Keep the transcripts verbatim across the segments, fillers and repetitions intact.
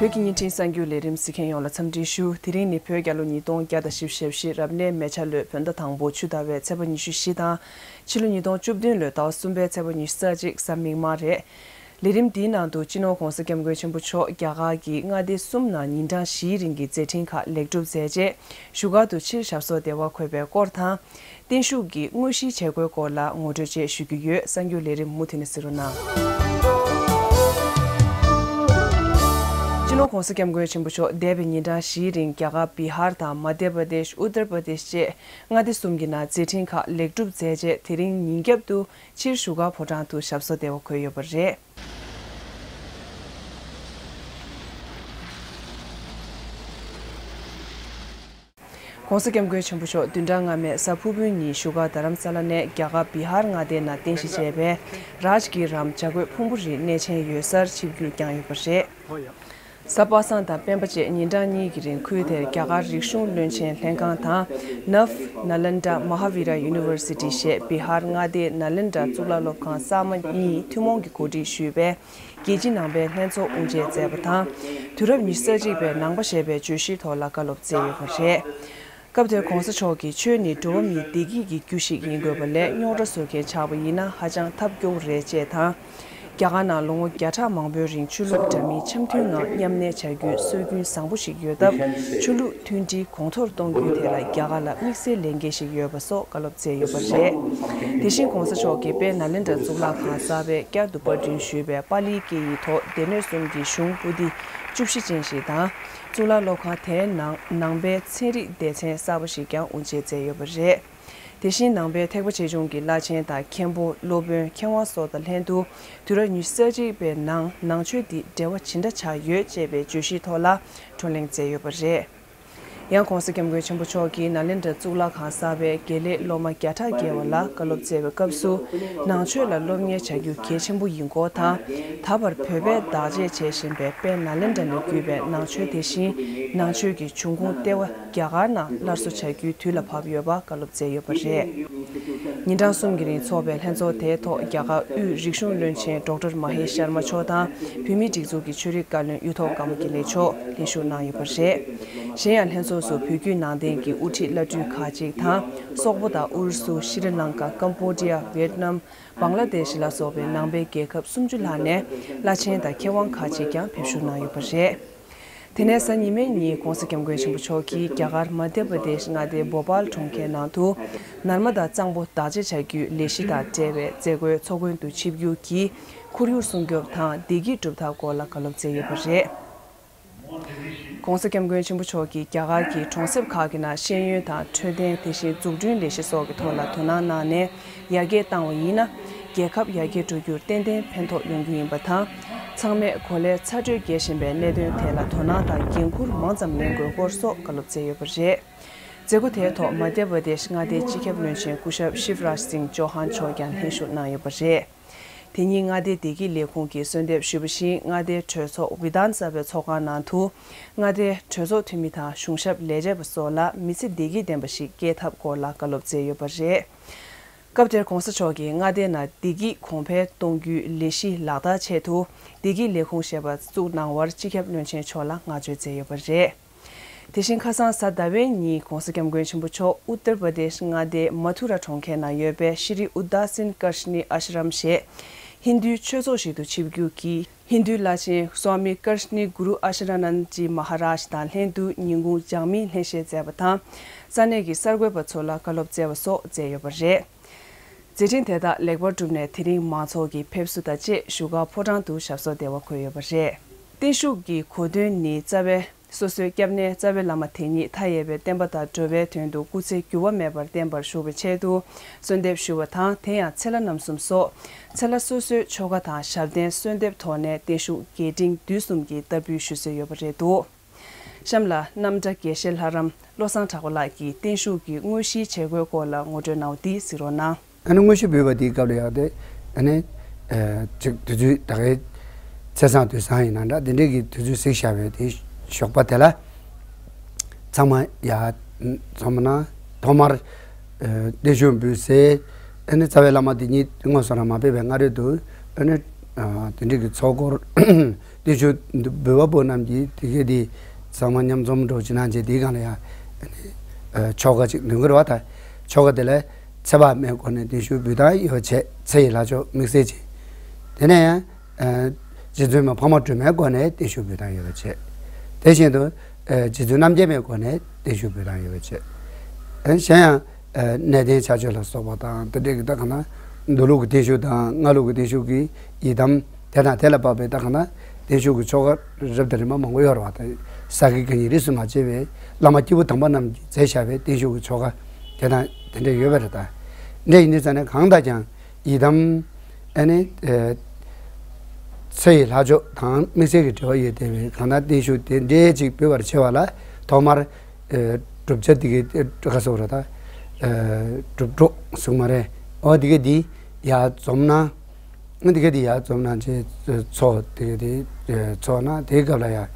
བོད་ཀྱི་བརྙན་འཕྲིན་གསར་འགྱུར་ལས་རིམ་གཟིགས་མཁན་ཡོངས་ལ་འཚམས་འདྲི་ཞུ། དེ་རིང་ནི་བོད་རྒྱལ་ལོ་ཉིས་སྟོང་བརྒྱ་དང་བཞི་བཅུ་ཞེ་བཞི་རབ་གནས་མེ་བྱ་ལོའི་བོད་ཟླ་དང་པོ་ཆུ་ཟླ་བའི་ཚེས་པ་ཉི་ཤུ་བཞི་དང་། ཕྱི་ལོ་ཉིས་སྟོང་བཅུ་བདུན་ལོའི་ཟླ་བ་གསུམ་པའི་ཚེས་པ་ཉི་ཤུ་རྩ་གཅིག་གཟའ་མིག་དམར་རེད། ལས་རིམ་འདིའི་ནང་དུ་སྤྱི་ནོར་༧གོང་ས་༧སྐྱབས་མགོན་ཆེན་པོ་མཆོག་རྒྱ་གར་གྱི་མངའ་སྡེ་གསུམ་ནང་ཉིན་གྲངས་བཞིའི་རིང་གི་མཛད་འཕྲིན་ཁག་ལེགས་གྲུབ་མཛད་རྗེས་བཞུགས་སྒར་དུ་ཕྱིར་ཞབས་སོར་བདེ་བ་འཁོད་པའི་སྐོར་དང་། བརྟན་བཞུགས་ཀྱི་དངོས་གཞིའི་བྱེད་སྒོའི་སྐོར་ལ་ངོ་སྤྲོད་བཅས་ཞུ་རྒྱུ་ཡོད། གསར་འགྱུར་ལས་རིམ་མུ་མཐུད་ནས་གཟིགས་རོགས་གནང་། སྤྱི་ནོར་༧གོང་ས་༧སྐྱབས་མགོན་ཆེན་པོ་མཆོག་འདས་པའི་ཉིན་གྲངས་བཞིའི་རིང་རྒྱ་གར་བི་ཧར་དང་མ་དྷྱ་པྲ་དེཤ། ཨུ་ཏར་པྲ་དེཤ་བཅས་མངའ་སྡེ་གསུམ་གྱི་ནང་མཛད་འཕྲིན་ཁག་ལེགས་གྲུབ་མཛད་རྗེས་དེ་རིང་ཉིན་རྒྱབ་ཏུ་ཕྱིར་བཞུགས་སྒར་ཕོ་བྲང་དུ་ཞབས་སོར་བདེ་བ་འཁོད་ཡོད་པ་རེད། ༸གོང་ས་༸སྐྱབས་མགོན་ཆེན་པོ་མཆོག་བདུན་ཕྲག་སྔ་མའི་གཟའ་ཕུར་བུའི་ཉིན་བཞུགས་སྒར་རྡ་རམ་ས་ལ་ནས་རྒྱ་གར་བི་ཧར་མངའ་སྡེའི་ནང་རྟེན་གཞི་བྱས་པའི་རཱཇ་གི་རམ་བྱ་རྒོད་ཕུང་པོ་རིའི་གནས་ཆེན་ཡོད་སར་ཆིབས་བསྒྱུར་བསྐྱངས་ཡོད་པ་རེད། གཟའ་པ་སངས་དང་སྤེན་པ་བཅས་ཉིན་གྲངས་གཉིས་ཀྱི་རིང་ཁུལ་དེར་རྒྱ་གར་རིག་གཞུང་བློན་ཆེན་ལྷན་ཁང་དང་། ནཱལ་ནཱ་ལེནྡྲ་མ་ཧཱ་བི་ར་ཡུ་ནི་ཝར་སི་ཊི་ཞེས་བི་ཧར་མངའ་སྡེའི་ནཱ་ལེནྡྲ་གཙུག་ལག་སློབ་ཁང་གསར་མ་གཉིས་ཐུན་མོང་གིས་གོ་སྒྲིག་ཞུས་པའི་རྒྱལ་སྤྱི་ནང་པའི་ལྷན་ཚོགས་དབུ་འབྱེད་མཛད་པ་དང་། དུས་རབས་ཉི་ཤུ་རྩ་གཅིག་པའི་ནང་པ་ཞེས་པའི་བརྗོད་གཞིའི་ཐོག་ལ་བཀའ་སློབ་སྩལ་ཡོད་པ་རེད། སྐབས་དེར་༸གོང་ས་མཆོག་གིས་ཆོས་ནི་འགྲོ་བ་མིའི་བདེ་སྐྱིད་ཀྱི་རྒྱུ་ཞིག་ཡིན་དགོས་པ་ལས་རྙོག་དྲ་བཟོ་མཁན་ཆགས་པ་ཡིན་ན་ཧ་ཅང་ཐབས་སྐྱོ་བོ་རེད་ཅེས་དང་། རྒྱ་གར་ནང་ལོ་ངོ་བརྒྱ་ཕྲག་མང་པོའི་རིང་ཆོས་ལུགས་འདྲ་མིན་འཆམ་མཐུན་ངང་མཉམ་གནས་བྱ་རྒྱུའི་སྲོལ་རྒྱུན་བཟང་པོ་ཞིག་ཡོད་སྟབས། ཆོས་ལུགས་མཐུན་སྒྲིལ་གོང་མཐོར་གཏོང་རྒྱུའི་ཐད་ལ་རྒྱ་གར་ལ་དམིགས་བསལ་ལས་འགན་ཞིག་ཡོད་པ་སོགས་བཀའ་སློབ་སྩལ་ཡོད་པ་རེད། དེ་བཞིན་༸གོང་ས་མཆོག་གིས་དཔལ་ནཱ་ལེནྡྲ་གཙུག་ལག་ཁང་གསར་པས་བསྐྱར་དུ་པར་སྐྲུན་ཞུས་པའི་པཱ་ལིའི་སྐད་ཡིག་ཐོག་སྡེ་སྣོད་གསུམ་གྱི་གཞུང་པོ་ཏི་བཅུ་བཞི་ཅན་ཞིག་དང་། གཙུག་ལག་སློབ་ཁང་དེའི་ནང་ནང་པའི་ཚན་རིག་སྡེ་ཚན་གསར་པ་ཞིག་ཀྱང་དབུ་འབྱེད་མཛད་ཡོད་པ་རེད། དེ་བཞིན་ནང་པའི་ཐེག་པ་ཆེ་ཆུང་གི་བླ་ཆེན་དང་མཁན་པོ། སློབ་དཔོན། མཁས་དབང་སོགས་དང་ལྷན་དུ་དུས་རབས་ཉི་ཤུ་རྩ་གཅིག་པའི་ནང་ནང་ཆོས་འདི་འབྲེལ་བ་ཇི་འདྲ་ཆགས་ཡོད་ཅེས་པའི་བརྗོད་གཞིའི་ཐོག་ལ་བགྲོ་གླེང་མཛད་ཡོད་པ་རེད། ཡང་༸གོང་ས་༸སྐྱབས་མགོན་ཆེན་པོ་མཆོག་གིས་ནཱ་ལེནྡྲ་གཙུག་ལག་ཁང་གསར་པའི་དགེ་ལས་སློབ་མ་བརྒྱ་ཕྲག་བརྒལ་བ་ལ་བཀའ་སློབ་སྩལ་བའི་སྐབས་སུ། ནང་ཆོས་ལ་སློབ་གཉེར་བྱ་རྒྱུ་གལ་ཆེན་པོ་ཡིན་སྐོར་དང་། ད་བར་བོད་པས་བདག་གཅེས་བྱེད་བཞིན་པའི་དཔལ་ནཱ་ལེནྡྲ་ནས་བརྒྱུད་པའི་ནང་ཆོས་དེ་བཞིན་ནང་ཆོས་ཀྱི་འབྱུང་ཁུངས་ལྟེ་བ་རྒྱ་གར་ནང་སླར་གསོ་བྱ་རྒྱུའི་དུས་ལ་བབ་ཡོད་པ་བཀའ་སློབ་སྩལ་ཡོད་པ་རེད། ཉིན་གྲངས་གསུམ་གྱི་རིང་འཚོགས་པའི་ལྷན་ཚོགས་དེའི་ཐོག་རྒྱ་གར་དབུས་རིག་གཞུང་བློན་ཆེན་ཌོག་ཊར་མ་ཧེ་ཤར་མ་མཆོག་དང་། བོད་མིའི་སྒྲིག་འཛུགས་ཀྱི་ཆོས་རིག་བཀའ་བློན་གཡུ་ཐོག་ཀརྨ་དགེ་ལེགས་མཆོག་ལྷན་ཞུགས་གནང་ཡོད་པ་རེད། གཞན་ཡང་ལྷན་ཚོགས་སུ་བོད་བརྒྱུད་ནང་བསྟན་གྱི་དབུ་ཁྲིད་བླ་སྤྲུལ་ཁག་ཅིག་དང་། སོག་པོ་དང་ཨུ་རུ་སུ། ཤྲི་ལང་ཀ། ཀམ་པོ་ཌི་ཡ། ཝེད་ནམ། བང་ལ་དེ་ཤི་ལ་སོགས་པའི་ནང་པའི་རྒྱལ་ཁབ་སུམ་ཅུ་ལྷག་ནས་བླ་ཆེན་དང་མཁས་དབང་ཁག་ཅིག་ཀྱང་ཕེབས་ཞུགས་གནང་ཡོད་པ་རེད། དེ་ནས་གཟའ་ཉི་མའི་ཉིན་༸གོང་ས་༸སྐྱབས་མགོན་ཆེན་པོ་མཆོག་གིས་རྒྱ་གར་མ་དྷྱ་པྲ་དེཤ་མངའ་སྡེའི་བྷོ་པཱལ་གྲོང་ཁྱེར་ནང་དུ། ནར་མ་དང་གཙང་པོ་བདག་གཅེས་བྱ་རྒྱུའི་ལས་གཞི་དང་འབྲེལ་བའི་མཛད་སྒོའི་ཚོགས་མགོན་དུ་ཆིབས་བསྒྱུར་གྱིས། ཁོར་ཡུག་སྲུང་སྐྱོབ་དང་བདེ་སྐྱིད་སྒྲུབ་ཐབས་སྐོར་ལ་བཀའ་སློབ་སྩལ་ཡོད་པ་རེད། ༸གོང་ས་༸སྐྱབས་མགོན་ཆེན་པོ་མཆོག་གིས་རྒྱ་གར་གྱི་གྲོང་གསེབ་ཁག་གི་ནང་ཤེས་ཡོན་དང་འཕྲོད་བསྟེན། དེ་བཞིན་འཛུགས་སྐྲུན་ལས་གཞི་སོགས་ཀྱི་ཐོག་ལ་དོ་སྣང་གནང་ནས་ཡར་རྒྱས་བཏང་བ་ཡིན་ན། རྒྱལ་ཁབ་ཡར་རྒྱས་འགྲོ་རྒྱུར་ཏན་ཏན་ཕན་ཐོགས་ཡོང་རྒྱུ་ཡིན་པ་དང་། ཚང་མས་གོ་ལའི་ཚ་དྲོད་རྒྱས་བཞིན་པའི་གནད་དོན་ཐད་ལ་དོ་སྣང་དང་འགན་འཁུར་མང་ཙམ་ལེན་དགོས་སྐོར་སོགས་བཀའ་སློབ་སྩལ་ཡོད་པ་རེད། མཛད་སྒོ་དེའི་ཐོག་མ་དྷྱ་པྲ་དེཤ་མངའ་སྡེའི་སྤྱི་ཁྱབ་བློན་ཆེན་སྐུ་ཞབས་ཤིབ་རཱཇ་སིང་ཅོ་ཧན་མཆོག་ཀྱང་ལྷན་ཞུགས་གནང་ཡོད་པ་རེད། དེ་ཉིན་མངའ་སྡེའི་བདེ་སྐྱིད་ལས་ཁུངས་ཀྱིས་གསོལ་འདེབས་ཞུས་པ་བཞིན། མངའ་སྡེའི་གྲོས་ཚོགས་ཝི་དྷཱན་སར་བའི་ཚོགས་ཁང་ནང་དུ། མངའ་སྡེའི་གྲོས་ཚོགས་འཐུས་མི་དང་གཞུང་ཞབས་ལས་བྱེད་པ་སོགས་ལ་མི་ཚེ་བདེ་སྐྱིད་ལྡན་པ་ཞིག་སྐྱེལ་ཐབས་སྐོར་ལ་བཀའ་སློབ་སྩལ་ཡོད་པ་རེད། སྐབས་དེར་༸གོང་ས་མཆོག་གིས་མངའ་སྡེའི་ནང་བདེ་སྐྱིད་གོང་འཕེལ་གཏོང་རྒྱུའི་ལས་གཞི་ལག་བསྟར་ཆེད་དུ། བདེ་སྐྱིད་ལས་ཁུངས་ཞེས་པ་བཙུགས་གནང་བར་སྤྱི་ཁྱབ་བློན་ཆེན་མཆོག་ལ་བསྔགས་བརྗོད་མཛད་ཡོད་པ་རེད། དེ་བཞིན་ཁ་སང་གཟའ་ཟླ་བའི་ཉིན་༸གོང་ས་༸སྐྱབས་མགོན་ཆེན་པོ་མཆོག་ཨུ་ཏར་པྲ་དེཤ་མངའ་སྡེའི་མ་ཐུ་ར་གྲོང་ཁྱེར་ནང་ཡོད་པའི་ཤྲི་ཨུ་དཱ་སིན་ཀར་ཤ་ནི་ཨ་ཤ་རམ་ཞེས་ཧིན་རྡུའི་ཆོས་ཚོགས་ཤིག་ཏུ་ཆིབས་བསྒྱུར་གྱིས། ཧིན་རྡུའི་བླ་ཆེན་སྭ་མི་ཀར་ཤ་ནི་གུ་རུ་ཨ་ཤ་ར་ནན་ཇི་མ་ཧ་རཱཇ་དང་ལྷན་དུ་ཉིན་གུང་ལྗགས་མིན་ལྷན་བཞེས་མཛད་པ་དང་། ས་གནས་ཀྱི་གསར་འགོད་པ་ཚོ་ལ་བཀའ་སློབ་སྩལ་བ་སོགས་མཛད་ཡོད་པ་རེད། མཛད་འཕྲིན་དེ་དག་ལེགས་པར་གྲུབ་ནས་དེ་རིང་མང་ཚོགས་ཀྱི་ཕེབས་བསུ་དང་བཅས་བཞུགས་སྒར་ཕོ་བྲང་དུ་ཞབས་སོར་བདེ་བར་འཁོད་ཡོད་པ་རེད། བརྟན་བཞུགས་ཀྱི་གོ་དོན་ནི་རྩ་བའི། སོ་སོའི་སྐྱབས་གནས་རྩ་བའི་བླ་མ་དེ་ཉིད་མཐའ་ཡས་པའི་བསྟན་པ་དང་འགྲོ་བའི་དོན་དུ་སྐུ་ཚེ་འགྱུར་བ་མེད་པར་བརྟན་པར་བཞུགས་པའི་ཆེད་དུ་གསོལ་འདེབས་ཞུ་བ་དང་། དེ་ཡང་ཚེ་ལྷ་རྣམ་གསུམ་སོགས་ཚེ་ལྷ་སོ་སོའི་ཆོ་ག་དང་ཞབས་བརྟན་གསོལ་འདེབས་ཐོག་ནས་བརྟན་བཞུགས་རྒྱས་འབྲིང་བསྡུས་གསུམ་གྱི་བསྟར་འབུལ་ཞུ་སྲོལ་ཡོད་པ་རེད་འདུག་གཤམ་ལ་རྣམ་གྲྭ་དགེ་བཤེས་ལྷ་རམས་བློ་བཟང་གྲགས་པ་ལགས་ཀྱིས་བརྟན་བཞུགས་ཀྱི་དངོས་གཞིའི་བྱེད་སྒོའི་སྐོར་ལ་ངོ་སྤྲོད་གནང་བ་འདི་གཟིགས་རོགས་གནང་། ཨ་ནི་དངོས་གཞི་འབུལ་བ་དེའི་སྐབས་ལ་ཡག་དེ། ཨ་ནི་ཨ་ཅིག་དུས་ཚོད་ད་གའི་ཚེས་བཟང་དུས་བཟང་ཡིན་ན་འདྲ། དེ་འདྲའི་གི་དུས་ཚོད་གཟིགས་བཞག་པའི་དེ་ཞོགས་པ་དེ་ལ་ཚང་མ་ཡར་འཛོམས་ན། ཐོག་མར་ཨ་བརྟན་བཞུགས་འབུལ་སའི་ཨ་ནི་རྩ་བའི་བླ་མ་དེ་ཉིད་དངོས་སུ་རང་མ་ཕེབས་པའི་སྔ་རོལ་དུ། ཨ་ནི་ དེ་འདྲའི་གི་ཚོགས་འཁོར་བརྟན་བཞུགས་འབུལ་བ་པོ་རྣམས་ཀྱིས་དེ་གའི་དེ་ཚང་མ་མཉམ་འཛོམས་འགྲོ་ཅིག་གནང་བྱས། དེའི་སྒང་ལ་ཡང་ཆོ་ག་ཅིག་འདོན་གི་རེད་བ། ད་ཆོ་ག་དེ་ལ་ཚེ་དཔག་མེད་སྒོ་ནས་བརྟན་བཞུགས་འབུལ་སྟངས་ཡོད་བྱས། ཚེ་ཡི་ལྷ་མཆོག་དམིགས་བསལ་ཅིག་དེ་ནས་ཡང་རྗེ་བཙུན་མ་འཕགས་མ་སྒྲོལ་མའི་སྒོ་ནས་བརྟན་བཞུགས་འབུལ་སྟངས་ཡོད་པ་བྱས། དེ་བཞིན་དུ་རྗེ་བཙུན་རྣམ་རྒྱལ་མའི་སྒོ་ནས་བརྟན་བཞུགས་འབུལ་སྟངས་ཡོད་པ་བྱས། གཞན་ཡང་གནས་བརྟན་ཕྱག་མཆོད་ལ་སོགས་པ་དང་། དེ་འདྲའི་གི་ད་ག་ན་མདོ་ལུགས་ཀྱི་བརྟན་བཞུགས་དང་སྔགས་ལུགས་ཀྱི་བརྟན་བཞུགས་ཀྱི་ཡི་དམ་དེ་དང་དེ་ལ་དཔག་པའི་ད་ག་ན་བརྟན་བཞུགས་ཀྱི་ཆོ་ག་རབ་དང་རིམ་པ་མང་པོ་ཡོད་རེད་བ། ད་ས་དགེ་བཀའ་རྙིང་རིས་སུ་མ་ཆད་པའི་བླ་མ་སྐྱེས་བུ་དམ་པ་རྣམས་ཀྱིས་མཛད་བཞག་པའི་བརྟན་བཞུགས་ཀྱི་ཆོ་ག་དེ་དང་དེ་འདྲ་ཡོད་པ་རེད། ད་འདྲ་ཡིན་དུས་ཙང་ནས་གང་ལྟར་ཀྱང་ཡི་དམ་ཨ་ནི་ཚེ་ཡི་ལྷ་མཆོག་དང་དམིགས་བསལ་གྱི་འབྲེལ་བ་ཡོད་བསྡད་པའི་གང་ལྟར་བརྟན་བཞུགས་དེ་འདྲའི་ཅིག་འབུལ་བར་བྱེད་པ་ལ་ཐོག་མར་བསྒྲུབ་བྱ་དེ་གའི་ག་སོགས་ར། ད་སྒྲུབ་གྲོགས་གསུང་མ་རེད། འོ་དེ་གའི་དེ་ཡར་འཛོམས་ན། དེ་གའི་དེ་ཡར་འཛོམས་ན་ཅེས་ཚོགས། དེ་གའི་དེ་ཚོགས་ན་དེའི་སྐབས་ལ་ཡང་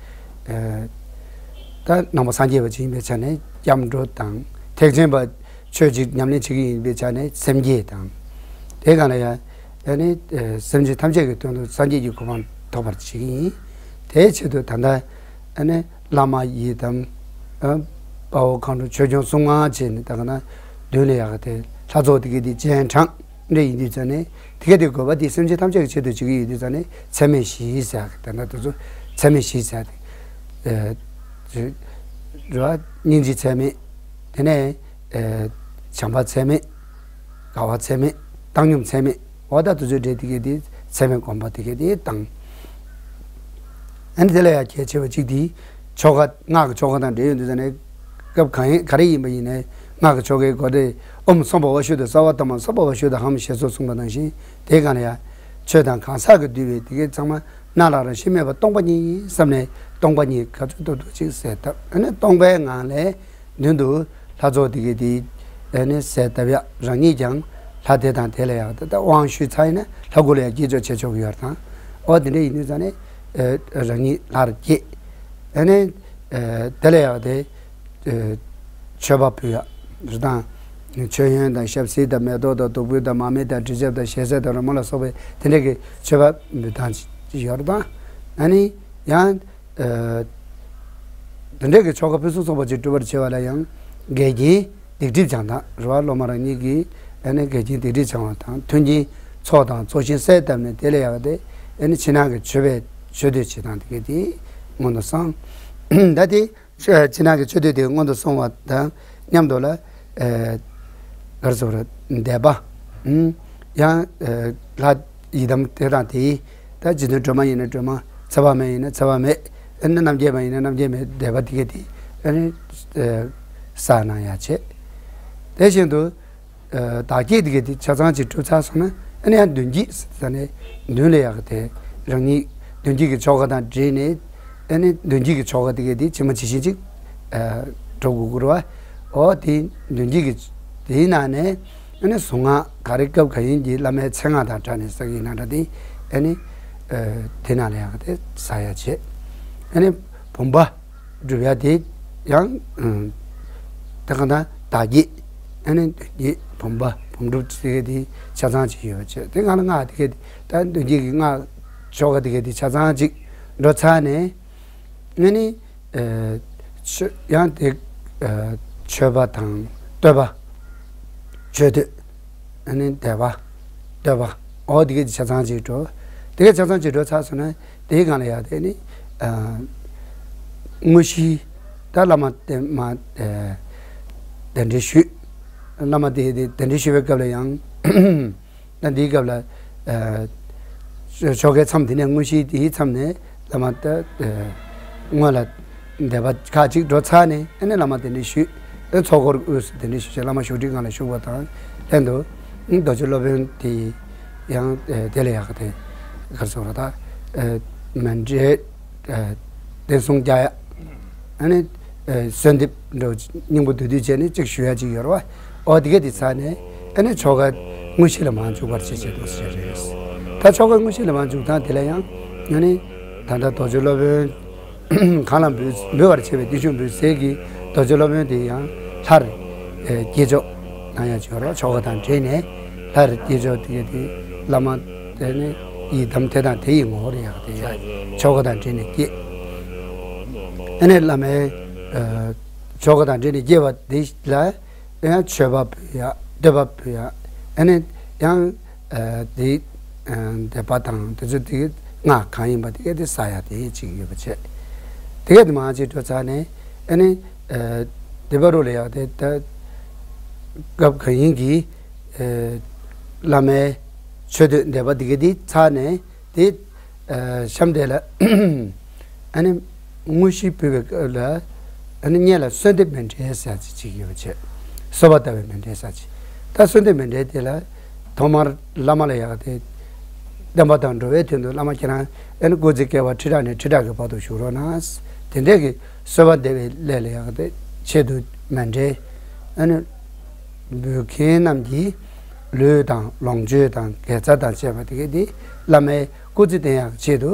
ད་ནང་པ་སངས་རྒྱས་པ་ཅིག་ཡིན་པའི་ཆ་ནས་སྐྱབས་འགྲོ་དང་། ཐེག་ཆེན་པ་ཆོས་ཅིག་ཉམས་ལེན་བྱེད་ཀྱི་ཡིན་པའི་ཆ་ནས་སེམས་བསྐྱེད་དང་། དེའི་སྒང་ལ་ཡང་ཨ་ནི་སེམས་ཅན་ཐམས་ཅད་ཀྱི་དོན་དུ་སངས་རྒྱས་ཀྱི་གོ་འཕང་ཐོབ་པར་བྱེད་ཀྱི་ཡིན། དེའི་ཆེད་དུ་ད་ལྟ་ཨ་ནི་བླ་མ་ཡི་དམ་དཔའ་བོ་མཁའ་འགྲོ་ཆོས་སྐྱོང་སྲུང་མ་བྱས་ནས་ད་ག་ན་མདུན་ལ་ཡག་དེ་ལྷ་ཚོགས་དེ་གའི་དེ་སྤྱན་དྲངས་འདྲ་ཡིན་དུས་ཙང་ནས། དེ་ག་དེ་དགོས་པ་དེ་སེམས་ཅན་ཐམས་ཅད་ཀྱི་ཆེད་དུ་བྱེད་ཀྱི་ཡོད་དུས་ཙང་ནས་ཚད་མེད་བཞི་ཟེར་ཡག་དེ་འདྲ་དེ་ཚོ་ཚད་མེད་བཞི་ཟེར་ཡག་དེ་རེད་བ། སྙིང་རྗེ་ཚད་མེད། དེ་ནས་བྱམས་པ་ཚད་མེད། དགའ་བ་ཚད་མེད། བཏང་སྙོམས་ཚད་མེད། འོ་ད་དེ་ཚོའི་གྲས་དེ་གའི་དེ་ཚད་མེད་སྒོམ་པ་དེ་གའི་དེ་བཏང་། ཨ་ནི་དེ་ལ་ཡང་གལ་ཆེ་བ་གཅིག་དེ་ཆོ་ག། སྔགས་ཀྱི་ཆོ་ག་དང་འབྲེལ་ཡོད་དུས་ཙང་ནས་སྐབས་གང་ཡིན་ག་རེ་ཡིན་པ་ཡིན་ནའི་སྔགས་ཀྱི་ཆོ་གའི་སྒོ་དེ་ཨོཾ་སྭ་བྷཱ་ཝ་ཤུདྡྷ་སརྦ་དྷརྨ་སྭ་བྷཱ་ཝ་ཤུདྡྷ་ཧཾ་ཞེས་སོགས་གསུངས་པ་ནང་བཞིན། དེའི་སྒང་ལ་ཡང་ཆོས་དང་གང་ཟག་གིས་བསྡུས་པའི་དེ་གའི་ཚང་མ་སྣང་ལ་རང་བཞིན་མེད་པ་སྟོང་པ་ཉིད་ཡིན་བསམ་ནས་སྟོང་པ་ཉིད་ག་ཚོད་ཐུབ་ཐུབ་ཅིག་གསལ་བཏབ། ཨ་ནི་སྟོང་པའི་ངང་ལས་མདུན་དུ་ལྷ་ཚོགས་དེ་གའི་དེ་ཨ་ནི་གསལ་བཏབ་ཡག་རང་ཉིད་ཀྱང་ལྷ་དེ་དང་དེ་ལ་ཡག་དེ་ད་དབང་ཞུས་ཚར་ཡིན་ན་ལྷ་སྐུ་ལ་ཡང་བསྐྱེད་ཆོག་བྱེད་ཆོག་གི་ཡོད་རེད་དང་། འོ་དེ་འདྲ་ཡིན་དུས་ཙང་ནས་རང་ཉིད་ལྷར་བསྐྱེད། ཨ་ནི་དེ་ལ་ཡག་དེ་མཆོད་པ་ཕུལ་ཡག་རེད་དང་། མཆོད་ཡོན་དང་ཞབས་བསིལ་དང་མེ་ཏོག་དང་བདུག་སྤོས་དང་མར་མེ་དང་དྲི་ཆབ་དང་ཞལ་ཟས་དང་རོལ་མོ་ལ་སོགས་པའི་དེ་འདྲ་གི་མཆོད་པ་འབུལ་སྟངས་ཅིག་ཡོད་རེད་དང་། ཨ་ནི་ཡང་དེ་འདྲ་གི་ཆོ་ག་ཕུན་སུམ་ཚོགས་པ་ཅིག་སྒྲུབ་པར་བྱེད་པ་ལ་ཡང་འགལ་རྐྱེན་སྡིག་སྒྲིབ་སྦྱང་སྟངས་རེད་བ། སློབ་མ་རང་ཉིད་ཀྱིས་ཨ་ནི་འགལ་རྐྱེན་སྡིག་སྒྲིབ་སྦྱང་བ་དང་། མཐུན་རྐྱེན་ཚོགས་དང་ཚོགས་ཞིང་གསལ་བཏབ་ནས་དེ་ལ་ཡག་དེ་ཨ་ནི་ཕྱི་ནང་གི་མཆོད་པའི་མཆོད་བསྟོད་བྱེད་སྟངས་དེ་ག་དེ་སྔོན་དུ་སོང་། ད་དེ་ཕྱི་ནང་གི་མཆོད་བསྟོད་དེ་སྔོན་དུ་སོང་བ་དང་མཉམ་དུ་ལ་ག་རེ་ཟེར་དགོས་རེད། བཟླས་པ། ཡང་ལྷ་ཡི་དམ་དེ་དང་དེའི་ད་རྗེ་བཙུན་སྒྲོལ་མ་ཡིན་ན་སྒྲོལ་མ། ཚེ་དཔག་མེད་ཡིན་ན་ཚེ་དཔག་མེད། ཨ་ནི་རྣམ་རྒྱལ་མ་ཡིན་ན་རྣམ་རྒྱལ་མའི་བཟླས་པ་དེ་ག་དེ་ཨ་ནི་བསགས་གནང་ཡག་བྱེད། དེ་བཞིན་དུ་བདག་བསྐྱེད་དེ་ག་དེ་ཆ་ཚང་ཅིག་གྲུབ་ཚར་སོང་ན། ཨ་ནི་ཡང་མདུན་བསྐྱེད་ཟེར་ནས་མདུན་ལ་ཡག་དེ་རང་ཉིད་མདུན་བསྐྱེད་ཀྱི་ཆོ་ག་དང་འབྲེལ་ནས། ཨ་ནི་མདུན་བསྐྱེད་ཀྱི་ཆོ་ག་དེ་ག་དེ་ཇི་མ་ཇི་བཞིན་ཅིག་སྒྲུབ་དགོས་ཀྱི་རེད་བ། འོ་དེ་མདུན་བསྐྱེད་ཀྱི་དེའི་ནང་ནས་ཨ་ནི་གཟུངས་སྔགས་ག་རེ་སྐབས་ག་ཡིན་གྱི་བླ་མའི་མཚན་སྔགས་དང་སྦྲགས་ནས་བསགས་ཀྱི་ཡིན་ན་འདྲ། དེ་ཨ་ནི་དེ་ནང་ལ་ཡག་དེ་བསགས་ཡག་བྱེད། ཨ་ནི་བུམ་པ་སྒྲུབ་ཡག་དེ་ཡང་ད་གང་ལྟར་བདག་བསྐྱེད། ཨ་ནི་མདུན་བསྐྱེད་བུམ་པ་བུམ་སྒྲུབ་དེ་ག་དེ་ཆ་ཚང་ཅིག་ཡོད་པ་བྱས། དེ་སྒང་ལ་སྔགས་དེ་ག་དེ་ད་མདུན་བསྐྱེད་ཀྱི་སྔགས་ཆོ་ག་དེ་ག་དེ་ཆ་ཚང་ཅིག་འགྲོ་ཚར་ནས། ཨ་ནི་ཨ་མཆོད་ཡང་དེ་ཨ་མཆོད་པ་དང་བསྟོད་པ། མཆོད་བསྟོད། ཨ་ནི་བཟླས་པ། བསྟོད་པ། འོ་དེ་ག་དེ་ཆ་ཚང་ཅིག་འགྲོ། དེ་ག་ཆ་ཚང་ཅིག་འགྲོ་ཚར་སོང་ན་དེའི་སྒང་ལ་ཡག་དེ་ནི་ཨ་དངོས་གཞི་ད་བླ་མ་དེ་མ་ཨ་གདན་འདྲེན་ཞུས། བླ་མ་དེ་དེ་གདན་འདྲེན་ཞུ་བའི་སྐབས་ལ་ཡང་། ད་འདིའི་སྐབས་ལ་ཨ་ཆོ་གའི་མཚམས་དེ་ནས་དངོས་གཞིའི་དེའི་མཚམས་ནས་བླ་མ་ད་ཨ་སྔོན་ལ་བཟླས་པ་ཁག་ཅིག་འགྲོ་ཚར་ནས། ཨ་ནི་བླ་མ་གདན་འདྲེན་ཞུས། ཨ་ཚོགས་འཁོར་དབུས་སུ་གདན་འདྲེན་ཞུས་བྱས་བླ་མ་བཞུགས་ཁྲིའི་སྒང་ལ་བཞུགས་པ་དང་ལྷན་དུ་རྡོ་རྗེ་སློབ་དཔོན་དེ་ཡང་ཨ་དེ་ལ་ཡག་དེ་ག་རེ་ཟེར་དགོས་རེད། ད་ཨ་མཎྜལ་ཨ་བསྟན་སྲུང་རྒྱག་ཡག་ཨ་ནི་ཨ་གསོལ་འདེབས་འདྲ་བོ་སྙིང་པོ་བསྡུ་བསྡུ་བྱས་ནས་གཅིག་ཞུ་ཡག་ཅིག་ཡོད་རེད་བ། འོ་དེ་ག་དེ་ཚར་ནས་ཨ་ནི་ཆོ་ག་དངོས་གཞི་ལ་མར་འཇུག་པར་བྱེད་ཅེས་དུ་ཟེར་རེད། ད་ཆོ་ག་དངོས་གཞི་ལ་མར་འཇུག་སྟངས་དེ་ལ་ཡང་ཨ་ནི་ད་ལྟ་རྡོ་རྗེ་སློབ་དཔོན་གང་ལ་འབུལ་འབུལ་བར་བྱེད་པའི་བརྟུལ་ཞུགས་འབུལ་སའི་གི་རྡོ་རྗེ་སློབ་དཔོན་དེ་ཡང་ལྷར་ཨ་བསྐྱེད་ཆོག་གནང་ཡག་ཅིག་ཡོད་རེད། ཆོ་ག་དང་འབྲེལ་ནས་ལྷར་བསྐྱེད་ཆོག་དེ་ག་དེ་བླ་མ་དེ་ནི་ ཡི་དམ་དེ་དང་དེ་ཡི་ངོ་བོར་ཡང་དེ་ཡང་ཆོ་ག་དང་འབྲེལ་ནས་བསྐྱེད། ཨ་ནི་བླ་མའི་ཨ་ཆོ་ག་དང་འབྲེལ་ནས་བསྐྱེད་པ་དེ་ལ་ཡང་མཆོད་པ་ཕུལ་ཡག་བསྟོད་པ་ཕུལ་ཡག་ཨ་ནི་ཡང་ཨ་དེ་ཨ་འདོད་པ་དང་དེ་ཚོ་དེ་སྔགས་གང་ཡིན་པ་དེ་ག་དེ་བསགས་ཡག་དེ་གཅིག་ཡོད་པ་བྱས། དེ་ག་དེ་མང་ཅིག་འགྲོ་ཚར་ནས་ཨ་ནི་ཨ་དེ་བར་དུ་ལ་ཡང་དེ་ད་སྐབས་གང་ཡིན་གྱི་ཨ་བླ་མའི་མཆོད་བསྟོད་འདོད་པ་དེ་ག་དེ་ཚར་ནས། དེ་ཨ་གཤམ་དེ་ལ་ཨ་ནི་དངོས་གཞི་ཕུལ་བའི་སྐབས་ལ་ཨ་ནི་སྔོན་ལ་གསོལ་འདེབས་མཎྜལ་ཟེར་ཅིག་ཅིག་ཡོད་པ་བྱས། གསོལ་བ་བཏབ་པའི་མཎྜལ་ཟེར་ཅིག་ད་གསོལ་འདེབས་མཎྜལ་དེ་ལ་ཐོག་མར་བླ་མ་ལ་ཡག་དེ་བསྟན་པ་དང་འགྲོ་བའི་དོན་དུ་བླ་མ་ཁྱེད་རང་ཨ་ནི་སྐུ་ཚེ་བསྐལ་པ་ཁྲི་ཕྲག་ནས་ཁྲི་ཕྲག་གི་བར་དུ་བཞུགས་རོགས་གནང་། དེ་འདྲའི་གི་གསོལ་བ་འདེབས་པའི་སླད་ལ་ཡག་དེ་ཆེད་དུ་མཎྜལ་ཨ་ནི། འབུལ་མཁན་རྣམས་ཀྱིས་ལུས་དང་ལོངས་སྤྱོད་དང་དགེ་རྩ་དང་བཅས་པ་དེ་གས་དེ་བླ་མའི་སྐུ་ཚེ་བརྟན་ཡག་ཆེད་དུ་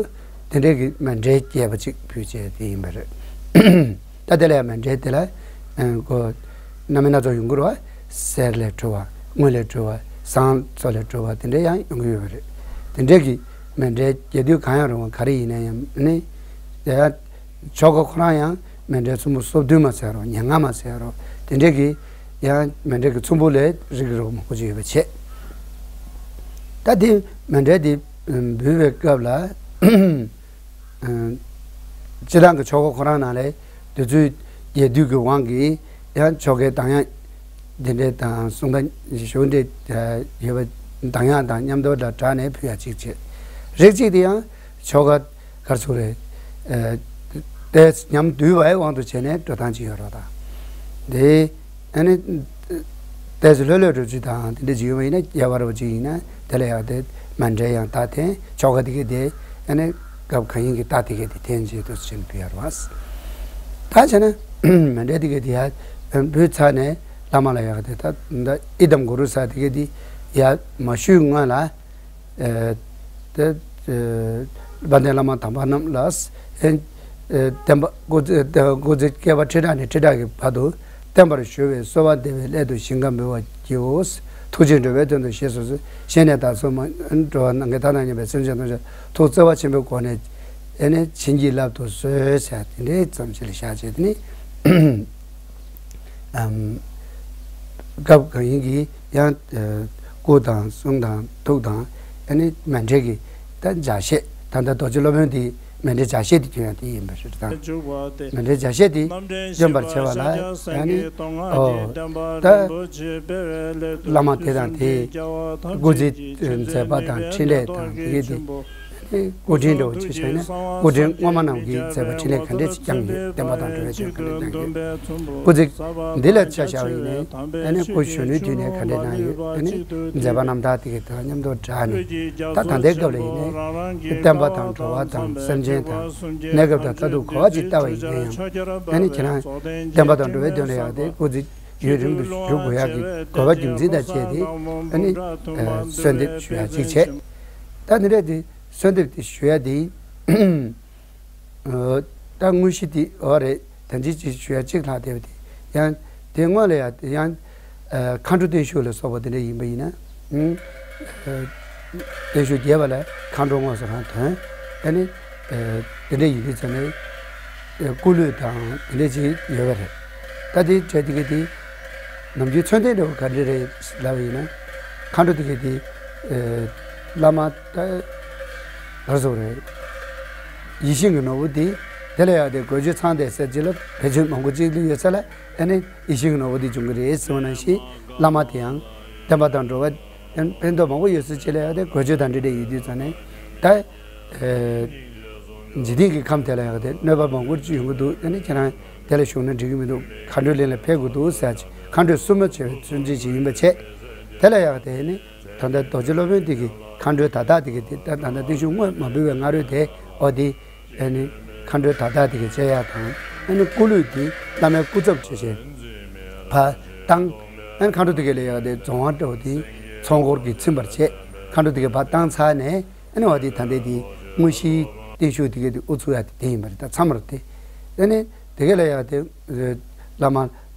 དེ་འདྲའི་གི་མཎྜལ་རྒྱས་པ་ཅིག་ཕུལ་བྱས་དེ་ཡིན་པ་རེད། ད་དེ་ལ་ཡང་མཎྜལ་དེ་ལ་ཨ་གོ་རྣམ་སྨིན་སྣ་ཚོགས་ཡོང་གི་རེད་བ། གསེར་ལས་གྲུབ་པ་དངུལ་ལས་གྲུབ་པ་ཟངས་མཚོ་ལས་གྲུབ་པ་དེ་འདྲ་ཡང་ཡོང་གི་ཡོད་པ་རེད། དེ་འདྲའི་གི་མཎྜལ་རྒྱས་དུས་གང་ཡང་རུང་བ་ག་རེ་ཡིན་ན་ཡང་ནི་དེ་ཡང་ཆོ་ག་ཁོ་རང་ཡང་མཎྜལ་ཚོམ་བུ་སོ་བདུན་མ་ཟེར་རོ་ཉེར་ལྔ་མ་ཟེར་རོ་དེ་འདྲའི་གི་ཡང་མཎྜལ་གི་ཚོམ་བུ་ལས་རིགས་རུ་མང་པོ་ཅིག་ཡོད་པ་བྱས། ད་དེ་མཎྜལ་དེ་འབུལ་བའི་སྐབས་ལ་སྤྱི་བཏང་གི་ཆོ་ག་ཁོ་རང་ནང་ལས་དེ་ཚོའི་རྒྱས་བསྡུས་ཀྱི་དབང་གིས་ཡང་ཆོ་གའི་གདངས་དབྱངས་དེ་འདྲས་དང་གསུང་གདངས་ཞུ་འདྲས་ཡོད་པ་གདངས་དབྱངས་དང་མཉམ་དུ་ལ་སྦྲགས་ནས་ཕུལ་ཡག་ཅིག་བྱས། རིགས་གཅིག་དེ་ཡང་ཆོ་ག་གར་སོང་རེད། ཨ་ཏོག་ཙམ་ཉམས་བསྡུས་པའི་དབང་དུ་བྱས་ནས་འགྲོ་སྟངས་ཅིག་ཡོད་རེད་ད། དེ་ཨ་ནི་ཏོག་ཙམ་ལྷོད་ལྷོད་འགྲོ་ཚུལ་དང་དེ་འདྲ་ཅིག་ཡོད་པ་ཡིན་ན་རྒྱས་པ་རུ་ཅིག་ཡིན་ན་དེ་ལ་ཡག་དེ་མཎྜལ་ཡང་ད་འཐེན། ཆོ་ག་དེ་གས་དེ་ཨ་ནི་སྐབས་གང་ཡིན་གྱི་ད་དེ་གས་དེ་འཐེན་བྱས་ཏོག་ཙམ་ཕུལ་ཡག་རེད་བ། ད་བྱས་ན་མཎྜལ་དེ་གས་དེ་ཡང་འབུལ་ཚར་ནས་བླ་མ་ལ་ཡག་དེ་ད་ད་ཡི་དམ་གུ་རུ་ཟེར་དེ་གས་དེ་ཡར་མ་ཞུས་སྔོན་ལ། ཨ་ཏེ་ཨ་དཔལ་ལྡན་བླ་མ་དམ་པ་རྣམས་ལ་ཨ་བསྟན་པ་སྐུ་ཚེ་སྐུ་ཚེ་བསྐལ་པ་ཁྲི་ཕྲག་ནས་ཁྲི་ཕྲག་གི་བར་དུ་བརྟན་པར་གཞོལ་བའི་གསོལ་བ་འདེབས་པའི་སླད་དུ་ཞིང་ཁམས་འབུལ་བར་བགྱིའོ། ཐུགས་རྗེས་འགྲོ་བའི་དོན་དུ་ཞེས་སོགས་སུ་ཤེས་ནས་དང་སོ་མ་འགྲོ་བ་ནམ་མཁའི་མཐའ་དང་མཉམ་པའི་སེམས་ཅན་ཐམས་ཅད་ཐུགས་བརྩེ་བ་ཆེན་པོའི་སྒོ་ནས་ཨ་ནི་བྱིན་གྱིས་བརླབ་ཏུ་གསོལ་ཟེར་དེ་འདྲའི་ཙམ་ཞིག་ལ་བཞག་བྱས་དེ་ནི། ཨམ། སྐབས་གང་ཡིན་གྱི་ཡང་ཨ་སྐུ་དང་གསུང་དང་ཐུགས་དང་ཨ་ནི་མཎྜལ་གྱི་ད་ལྗགས་བཤད་ད་ལྟ་རྡོ་རྗེ་སློབ་དཔོན་དེ་མཎྜལ་ལྗགས་བཤད་དེ་ཁྱོད་ཡང་དེ་ཡིན་པ་ཞིག་དང་། མཎྜལ་ལྗགས་བཤད་དེ་འདོན་པར་བྱ་བ་ལ་ཡང་ནི་ཨོ་ད་བླ་མ་དེ་དང་དེ་སྐུ་ཚེ་མཛད་པ་དང་འཕྲིན་ལས་དང་དེ་གས་དེ། སྐུ་ཕྲེང་འདྲ་བོ་ཅིག་བྱས་ན་སྐུ་ཕྲེང་སྔོན་མ་རྣམས་ཀྱིས་མཛད་པ་འཕྲིན་ལས་ག་འདྲས་ཅིག་བསྐྱངས་ཡོད། བསྟན་པ་དང་འགྲོ་བའི་དོན་ག་འདྲས་བསྐྱངས་ཡོད། སྐུ་ཚེ་འདི་ལ་ཆ་བཞག་པ་ཡིན་ནའི་ཨ་ནི་སྐུ་གཞོན་ནུའི་དུས་ནས་ག་འདྲས་གནང་ཡོད། ཨ་ནི་མཛད་པ་རྣམ་ཐར་དེ་ག་དང་མཉམ་དུ་སྦྲགས་ནས་ད་ད་ལྟའི་སྐབས་ལ་ཡིན་ནའི་བསྟན་པ་དང་འགྲོ་བ་དང་སེམས་ཅན་དང་གནས་སྐབས་དང་མཐར་ཐུག་ག་བ་ཅིག་ལྟ་བ་ཡིན་ན་ཡང་ཨ་ནི་ཁྱེད་རང་བསྟན་པ་དང་འགྲོ་བའི་དོན་ལ་ཡང་དེ་སྐུ་ཚེ་ཡུན་རིང་དུ་བཞུགས་དགོས་ཡག་གི་དགོས་པ་རྒྱུ་མཚན་དང་བཅས་ཏེ་ཨ་ནི་གསོལ་འདེབས་ཞུ་ཡག་ཅིག་བྱས། ད་འདི་འདྲས་དེ་གསོལ་འདེབས་དེ་ཞུ་ཡ་དེ། ད་དངོས་གཞི་དེ་འོ་རེད། ད་འདི་ཅིག་ཞུ་ཡ་གཅིག་ལྷག་བསྡད་པ་དེ་ཡང་དེ་སྔོན་ལ་ཡང་དེ་ཡང་མཁའ་འགྲོ་བརྟན་བཞུགས་ལ་སོགས་པ་དེ་འདྲ་ཡིན་པ་ཡིན་ན། བརྟན་བཞུགས་རྒྱས་པ་ལ་མཁའ་འགྲོ་དངོས་སུ་རང་ཐོན། ཨ་ནི་དེ་འདྲ་ཡིན་དུས་ཙམ་ནས་སྐུ་གླུད་དང་དེ་འདྲ་ཅིག་ཡོད་པ་རེད། ད་དེ་གྲས་དེ་ག་དེ། ནམ་རྒྱུན་མཚོན་རྟེན་འདྲ་བོ་ག་འདྲ་རེད་ལབ་པ་ཡིན་ན། མཁའ་འགྲོ་དེ་ག་དེ། བླ་མ་ད་ག་རེ་ཟེར་རེད། ཡིད་བཞིན་གྱི་ནོར་བུ་དེ་དེ་ལ་ཡག་དེ་དགོས་ཆོས་ཚང་བསྡད་ས་ཅིག་ལ་བེད་སྤྱོད་མང་པོ་ཅིག་ལ་ཡོད་ས་ལ་ཨ་ནི་ཡིད་བཞིན་གྱི་ནོར་བུ་དེ་འབྱུང་གི་རེད་ཟེར་བ་ནང་བཞིན་བླ་མ་དེ་ཡང་བསྟན་པ་དང་འགྲོ་བ་ཕན་ཐོགས་མང་པོ་ཡོད་ས་ཅིག་ལ་ཡག་དེ་དགོས་ཆོས་དང་འབྲེལ་འབྲེལ་ཡོད་དུས་ཙམ་ནས་ད། འཇིག་རྟེན་གྱི་ཁམས་དེ་ལ་ཡང་དེ་གནོད་པ་མང་པོ་ཅིག་ཡོང་གི་འདུག་ཨ་ནི་ཁྱེད་རང་དེ་ལ་ཞུགས་ན་འགྲིག་གི་མི་འདུག་མཁའ་འགྲོའི་གླིང་ལ་ཕེབས་དགོས་འདུག་ཟེར་ཅིག་མཁའ་འགྲོའི་བསུ་མ་བྱེད་པའི་མཚོན་བྱེད་ཅིག་ཡིན་པ་བྱས། དེ་ལ་ཡང་དེ་ནི་ད་ལྟ་རྡོ་རྗེ་སློབ་དཔོན་དེ་གི་མཁའ་འགྲོའི་ད་ལྟ་དེ་གི་དེ་ད་ད་ལྟ་བརྟན་བཞུགས་དངོས་མ་འབུལ་བའི་སྔ་རོལ་དེ་འོ་དེ་ཨ་ནི་མཁའ་འགྲོའི་ད་ལྟ་དེ་གི་བཅད་ཡག་དང་ཨ་ནི་སྐུ་གླུད་དེ་བླ་མའི་སྐུ་ཚབ་བྱས་བྱས་ཕར་བཏང་། ཨ་ནི་མཁའ་འགྲོ་དེ་གི་ལ་ཡང་དེ་རྫོང་བ་འགྲོ་དེ་ཚོགས་འཁོར་གྱིས་ཚིམ་པར་བྱས། མཁའ་འགྲོ་དེ་གི་ཕར་བཏང་ཚར་ནས། ཨ་ནི་འོ་དེ་ད་ལྟའི་དེ་དངོས་གཞིའི་བརྟན་བཞུགས་དེ་གའི་དེ་དབུ་ཚུགས་ཡ་དེ་དེ་ཡིན་པ་རེད། ད་མཚམས་རེད་དེ། ཨ་ནི་དེ་གའི་ལ་ཡ་དེ་བླ་མ་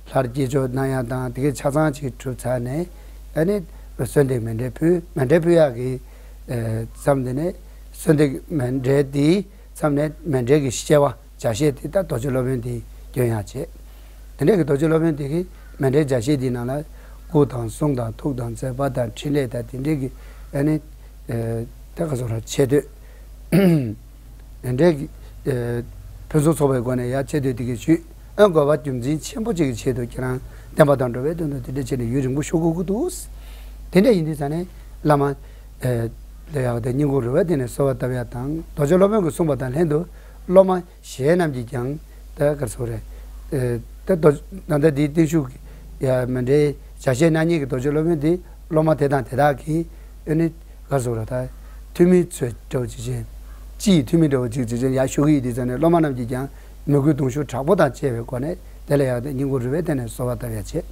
ལྷར་བསྐྱེད་ཆོག་གནང་ཡ་དང་དེ་གའི་ཆ་ཚང་ཅིག་གྲུབ་ཚར་ནས་ཨ་ནི་གསོལ་འདེབས་མཎྜལ་ཕུལ། མཎྜལ་ཕུལ་ཡག་གི་མཚམས་དེ་ནས་ གསོལ་འདེབས་མཎྜལ་དེའི་མཚམས་ནས་མཎྜལ་གྱི་སྐྱེ་བ་ཇ་ཤེད་དེ་ད་རྡོ་རྗེ་སློབ་དཔོན་དེ་སྐྱོན་ཡག་བྱས། དེ་འདྲའི་གི་རྡོ་རྗེ་སློབ་དཔོན་དེ་གིས་མཎྜལ་ཇ་ཤེད་དེའི་ནང་ལ་སྐུ་དང་གསུང་དང་ཐུགས་དང་མཛད་པ་དང་ཕྲིན་ལས་དང་དེ་འདྲའི་གི་ཨ་ནི་ད་ག་སོགས་ར་ཆེ་བསྟོད། དེ་འདྲའི་གི་ཕུན་སུམ་ཚོགས་པའི་སྒོ་ནས་ཡར་ཆེ་བསྟོད་དེ་གི་ཞུས། ཨ་དགོས་པ་རྒྱུ་མཚན་ཆེན་པོ་གཅིག་གི་ཆེད་དུ་ཁྱེད་རང་བསྟན་པ་དང་འགྲོ་བའི་དོན་དུ་དེ་འདྲ་བྱས་ནས་ཡུན་རིང་པོ་བཞུགས་དགོས་ཀྱི་འདུག་དེ་འདྲ་ཡིན་དུས་ཙང་ནས་བླ་མ་ལ་ཡག་དེ་སྙིང་ཁོང་རུས་པ་གཏད་ནས་གསོལ་བ་བཏབ་ཡག་དང་རྡོ་རྗེ་སློབ་དཔོན་གྱིས་གསུངས་པ་དང་ལྷན་དུ་སློབ་མ་གཞན་རྣམས་ཀྱིས་ཀྱང་ད་ག་རེ་ཟེར་དགོས་རེད། ད་རྡོ་ད་ལྟ་འདིའི་བརྟན་བཞུགས་ཀྱི་ཡ་མཎྜལ་ཇ་ཤེད་གནང་མཁན་གྱི་རྡོ་རྗེ་སློབ་དཔོན་དེ་སློབ་མ་དེ་དང་དེ་དག་གིས་ཨ་ནི་ག་རེ་ཟེར་དགོས་རེད། ད་ཐུན་མིན་ཚོས་འདྲ་བོ་ཅིག་བྱས། སྤྱི་ཡི་ཐུན་མིན་འདྲ་བོ་ཅིག་བྱས་བྱས་ཡར་ཞུ་གི་ཡོད་དུས་ཙང་ནས་སློབ་མ་རྣམས་ཀྱིས་ཀྱང་མོས་གུས་གདུང་ཤུགས་དྲག་པོ་དང་བཅས་པའི་སྒོ་ནས་དེ་ལ་ཡག་དེ་སྙིང་ཁོང་རུས་པའི་གཏད་ནས་གསོལ་བ་བཏབ་ཡག་བྱས།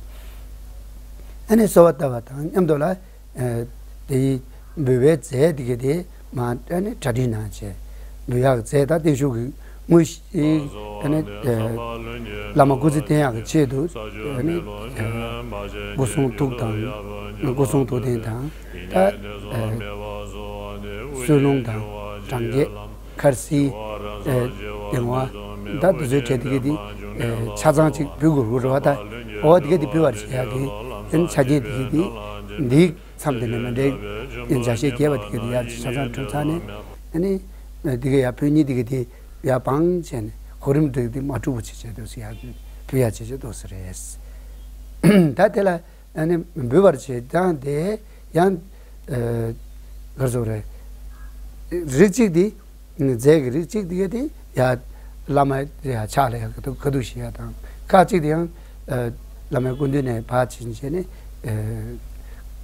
ཨ་ནི་གསོལ་བ་བཏབ་པ་དང་མཉམ་དུ་ལ། ཨ་དེའི་འབུལ་བའི་རྫས་དེ་ག་དེ་མར་ཨ་ནི་གྲ་སྒྲིག་གནང་བྱས། འབུལ་ཡག་གི་རྫས་དང་བརྟན་བཞུགས་ཀྱི་དངོས་གཞི་ཨ་ནི་ཨ་བླ་མ་སྐུ་ཚེ་བརྟན་ཡག་གི་ཆེད་དུ་ཨ་ནི་ཨ་སྐུ་གསུང་ཐུགས་དང་སྐུ་གསུང་ཐུགས་རྟེན་དང་ད་ཨ་གསོལ་ལྷུང་དང་འབྲང་རྒྱས། འཁར་གསིལ། ཨེ་གདིང་བ། ད་དེ་ཚོའི་གྲས་དེ་ག་དེ་ཨེ་ཆ་ཚང་ཅིག་འབུལ་དགོས་རེད་བ་ད། འོ་དེ་ག་དེ་འབུལ་བར་བྱེད་ཡག་གི་ཨེ་ཆ་རྐྱེན་དེ་ག་དེ་འདིའི་མཚམས་དེ་ནས་མཎྜལ་ཨེ་ཇ་ཤེད་རྒྱས་པ་དེ་ག་དེ་ཡར་ཆ་ཚང་གྲུབ་ཚར་ནས་ཨ་ནི་ཨེ་དེ་ག་ཡར་ཕུལ་མཁན་དེ་ག་དེ་ཡར་བང་བྱས་ནས་གོ་རིམ་དེ་ག་དེ་མ་འཁྲུག་པ་བྱེད་བྱེད་འདུག་ཟེར་ཡག་གི་འབུལ་ཡག་བྱེད་བྱེད་འདུག་ཟེར་རེད། ད་དེ་ལ། ཨ་ནི་འབུལ་བར་བྱེད་སྟངས་དེ་ཡང་ཨ་ག་རེ་ཟེར་དགོས་རེད། རིགས་གཅིག་དེ་རྫས་ཀྱི་རིགས་གཅིག་དེ་ག་དེ་ཡ་བླ་མ་ཡ་ཕྱག་ལ་ཡ་ག་དུ་ག་དུ་བཞེས་ཡ་དང་ཁ་གཅིག་དེ་ཡང་ཨ་བླ་མའི་སྐུ་མདུན་ནས་ཕར་ཕྱིན་བྱས་ནས་ཨ་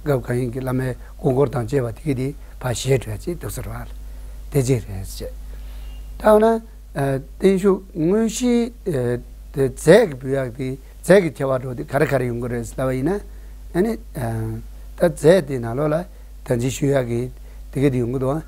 སྐབས་གང་ཡིན་གྱི་བླ་མའི་སྐུ་འཁོར་དང་བཅས་པ་དེ་ག་དེ་ཕར་བཞེས་འགྲོ་ཡ་ཅིག་འདུག་ཟེར་བ་དེ་གཅིག་རེད་ཅེས། ད་འོ་ན། ཨ་བརྟན་བཞུགས་དངོས་གཞི་ཨ་དེ་རྫས་ཀྱི་འབུལ་ཡག་དེ་རྫས་ཀྱི་ཁྱད་པར་འགྲོ་དེ་ག་རེ་ག་རེ་ཡོང་གི་རེད་ལབ་པ་ཡིན་ན། ཨ་ནི་ཨ་ད་རྫས་དེ་ནང་ལོགས་ལ་ད་ཅི་ཞུ་ཡག་གི་དེ་ག་དེ་ཡོང་གི་འདུག་ཨ་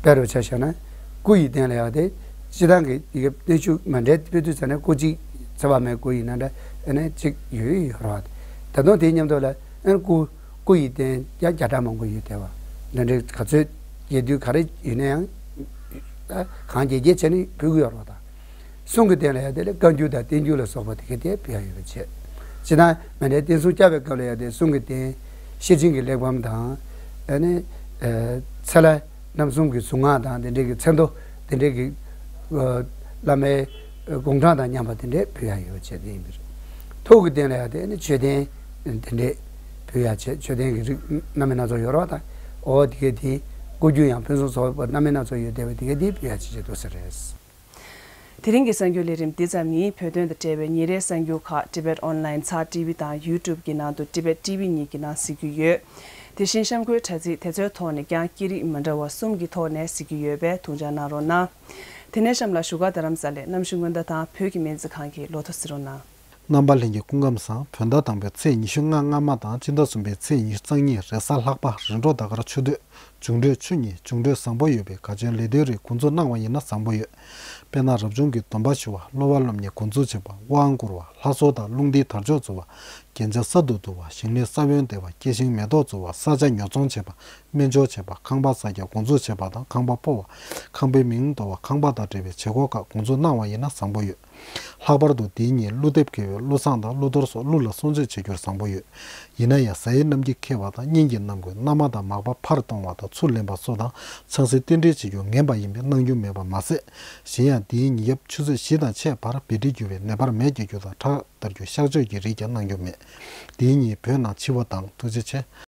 དཔེ་རུ་ཆ་བཞག་ན་སྐུ་ཡི་རྟེན་ལ་ཡག་དེ་སྤྱི་བཏང་གི་དེ་ག་བརྟན་བཞུགས་མཎྜལ་ཕུལ་དུས་ཙ་ན་སྐུ་གཅིག་ཚེ་དཔག་མེད་སྐུ་ཡིན་ན་འདྲ་ཨ་ནི་གཅིག་ཡོད་ཡོད་རེད་བ། ད་དུང་དེའི་མཉམ་དུ་ལ་ཨ་ནི་སྐུ། སྐུ་ཡི་རྟེན་ཡང་བརྒྱ་ཕྲག་མང་པོ་ཡོད་དེ་བ། འདི་འདྲའི་ག་ཚོད་རྒྱས་བསྡུས་ག་རེ་ཡོད་ན་ཡང་ད་གང་རྒྱས་རྒྱས་བྱས་ནས་ཕུལ་གི་ཡོད་རེད་བ་ད། གསུང་གི་རྟེན་ལ་ཡང་དེ་ལས་བཀའ་འགྱུར་དང་བསྟན་འགྱུར་ལ་སོགས་པ་དེ་ག་དེ་ཕུལ་ཡག་ཡོད་པ་བྱས། ཇི་ལྟར་མཎྜལ་རྟེན་གསུམ་བསྐྱར་བའི་སྐབས་ལ་ཡང་དེ་གསུང་གི་རྟེན་ཤེར་ཕྱིན་གྱི་གླེགས་བམ་དང་ཨ་ནི་ཨ་ཚེ་ལྷ་རྣམ་གསུམ་གྱི་གཟུངས་སྔགས་དང་དེ་འདྲའི་གི་མཚན་ཐོ་དེ་འདྲའི་གི་ཨ་བླ་མའི་དགུང་གྲངས་དང་མཉམ་པ་དེ་འདྲས་ཕུལ་ཡག་ཡོད་པ་བྱས་དེ་ཡིན་པ་རེད། ཐུགས་ཀྱི་རྟེན་ལ་ཡང་དེ་ནི་མཆོད་རྟེན་དེ་འདྲས་ཕུལ་ཡག་བྱས་མཆོད་རྟེན་གྱི་རིགས་སྣ་མིན་སྣ་ཚོགས་ཡོད་རེད་བ་དང་། འོ་དེ་གའི་དེ་སྐུ་རྒྱུ་ཡང་ཕུན་སུམ་ཚོགས་པ་སྣ་མིན་སྣ་ཚོགས་ཡོད་བསྡད་པ་དེ་གའི་དེ་ཕུལ་ཡག་བྱེད་ཆེད་དུ་ཟེར་རེད། དེ་རིང་གི་གསར་འགྱུར་ལས་རིམ་འདི་ཙམ་ཡིན། བོད་དོན་དང་འབྲེལ་བའི་ཉིན་རེའི་གསར་འགྱུར་ཁག་Tibet Online ཚར་ཊི་ཝི་དང་YouTube གི་ནང་དུ་Tibet ཊི་ཝི་གཉིས་ཀྱི་ནང་གཟིགས་རྒྱུ་ཡོད། དེ་བཞིན་གཤམ་འཁོད་དྲ་ཚིགས་དེ་ཚོའི་ཐོག་ནས་ཀྱང་སྐད་རིགས་མི་འདྲ་བ་གསུམ་གྱི་ཐོག་ནས་གཟིགས་རྒྱུ་ཡོད་པས་ཐུགས་འཇགས་གནང་རོགས་གནང་། དེ་ནས་གཤམ་ལ་བཞུགས་སྒར་རྡ་རམ་ས་ལའི་གནམ་གཤིས་སྔོན་བརྡ་དང་བོད་ཀྱི་སྨན་རྩིས་ཁང་གི་ལོ་ཐོ་གཟིགས་རོགས་གནང་། རྣམ་པ་ལྷན་རྒྱས་སྐུ་ཁམས་བཟང་། བོད་ཟླ་དང་པོའི་ཚེས་ཉི་ཤུ་ལྔ་སྔ་མ་དང་སྤྱི་ཟླ་གསུམ་པའི་ཚེས་ཉི་ཤུ་རྩ་གཉིས་རེས་གཟའ་ལྷག་པ་རིམ་གྲོ་ཟླ་སྐར་ཆུ་སྟོད། འབྱུང་འཕྲོད་ཆུ་གཉིས། འབྱུང་འཕྲོད་བཟང་པོ་ཡོད་པས་ག་ཅུང་ལས་དོན་རིགས་འགོ་འཛུགས་གནང་བ་ཡིན་ན་བཟང་པོ་ཡོད། དཔེར་ན་རབ་བྱུང་གི་སྡོམ་པ་ཞུ་བ། སློབ་པ་སློབ་གཉེར་འགོ་འཛུགས་བྱེད་པ། དབང་བསྐུར་བ། ལྷ་གསོལ་དང་རླུང་རྟའི་དར་ལྕོག་འཛུགས་པ། རྒྱན་ཆ་གསར་དུ་བསྡུ་བ། ཞིང་ལས་ས་བོན་འདེབས་པ། སྐྱེ་ཤིང་མེ་ཏོག་འཛུགས་པ། ས་ཆ་ཉོ་ཚོང་བྱེད་པ། སྨན་སྦྱོར་བྱེད་པ། ཁང་པ་གསར་རྒྱག་འགོ་འཛུགས་བྱེད་པ་དང་ཁང་པ་སྤོ་བ། ཁང་པའི་མིང་འདོགས་པ། ཁང་པ་དང་འབྲེལ་བའི་བྱེད་སྒོ་ཁག་འགོ་འཛུགས་གནང་བ་ཡིན་ན་བཟང་པོ་ཡོད། ལྷག་པར་དུ་འདིའི་ཉིན་ཀླུ་འདེབས་དགེ་བས་ཀླུ་བསངས་དང་ཀླུ་གཏོར་སོགས་ཀླུ་ལ་སྲུང་བརྩི་བྱེད་རྒྱུར་བཟང་པོ་ཡོད། ཡིན་ན་ཡང་གཟའ་ཡི་གནམ་གྱིས་ཁེངས་པ་དང་གཉིད་ཀྱི་གནམ་སྒོས་མནའ་མ་དང་མག་པ་ཕར་གཏོང་བ་དང་ཚུར་ལེན་པ་སོགས་དང་ཚང་སྲིད་རྟེན་འབྲེལ་བྱེད་རྒྱུ་ངན་པ་ཡིན་པས་གནང་རྒྱུ་མེད་པ་མ་ཟད། གཞན་ཡང་འདིའི་ཉིན་རྒྱབ་ཆུ་ཚོད་བཞི་དང་ཕྱེད་བར་བེ་ཏྲི་རྒྱུ་བའི་ནད་པར་མེ་རྒྱག་རྒྱུ་དང་ཁྲག་གཏར་རྒྱུ་གཤག་བཅོས་ཀྱི་རིགས་ཀྱང་གནང་རྒྱུ་མེད། འདིའི་ཉིན་བོད་ནང་འཆི་བ་དང་ཐུགས་རྗེ་ཆེ།